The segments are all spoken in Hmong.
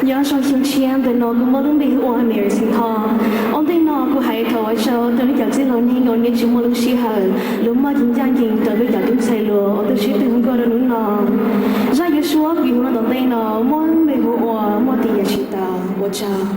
Nyob zoo xyoo tshiab ntawm no kuv muaj lub npe hu ua Mary Xeem Thoj. Ua ntej no kuv hais thov ua tsaug rau nej cov txwj laus neeg uas nej tsis muaj lub sij hawm, lub maj ncaj ncees rau peb cov tub ntxhais hluas uas twb sib tw nkauj rau hnub no. Zaj yuav suab kuv yuav hu no tom ntej no muaj lub npe hu ua Muaj Tis Yam Tsis Tau. Ua tsaug.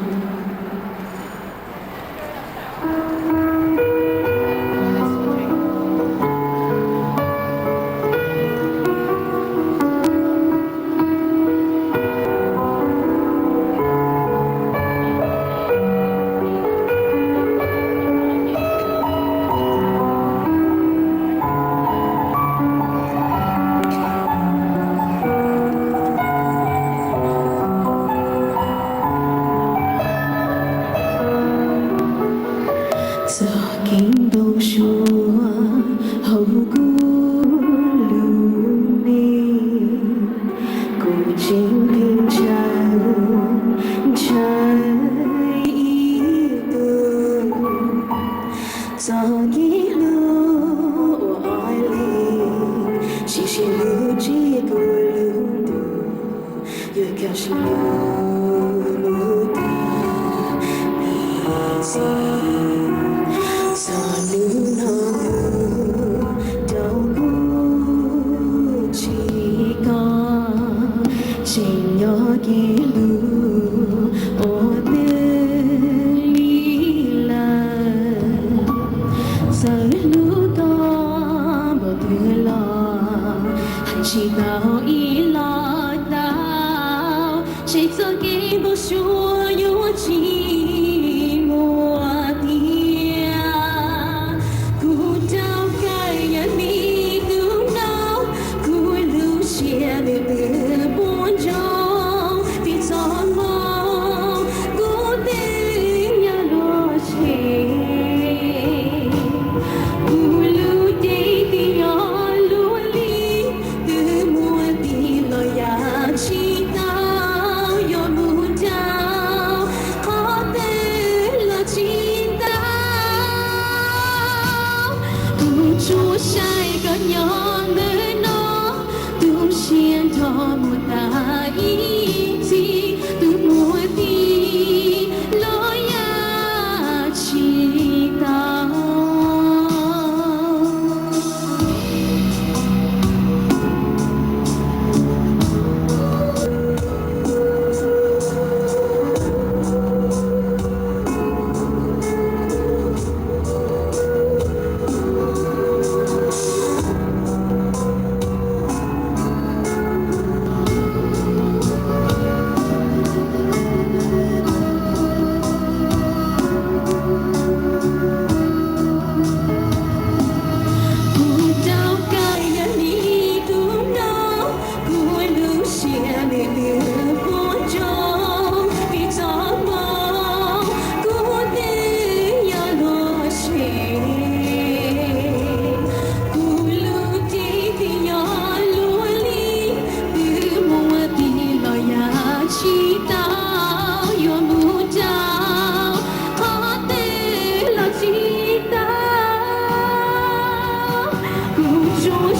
Txoj kev npau suav hauv kuv lub neej, kuv tseem pheej ntshaw ntshaw ib tug. Txoj kev hlub uas ob leeg tsis sib hlub tsis kuv lub ntuj, yuav kam sib hlub mus tas ib txhis. Txog hnub no kuv rau kuv tsis koj, tseem nyob kev hlub ua twg li lawm. Txawm hlub koj npaum twg los hais tsis tau ib los tau, tseg txoj kev npau suav yuav tsis muaj tiag. Kuv rau kawg yog me tub no, kuv lub siab nws twb puas ntsoog vim txoj hmoo kuv twb nyob luag tsheb. Kuv lub cev twb nyob luag li, twb muaj tis los yam tsis tau, yuav mus rau qhov twg los tsis tau. Kuv tsuas saib koj nyob ntawm no, tu siab nrho mus tas ib txhis, twb muaj tis los yam tsis tau. Kuv rau kawg yog me tub no, kuv lub siab nws twb puas ntsoog vim txoj hmoo kuv twb nyob luag tsheb. Kuv lub cev twb nyob luag li, twb muaj tis los yam tsis tau, yuav mus rau qhov twg los tsis tau. Kuv tsuas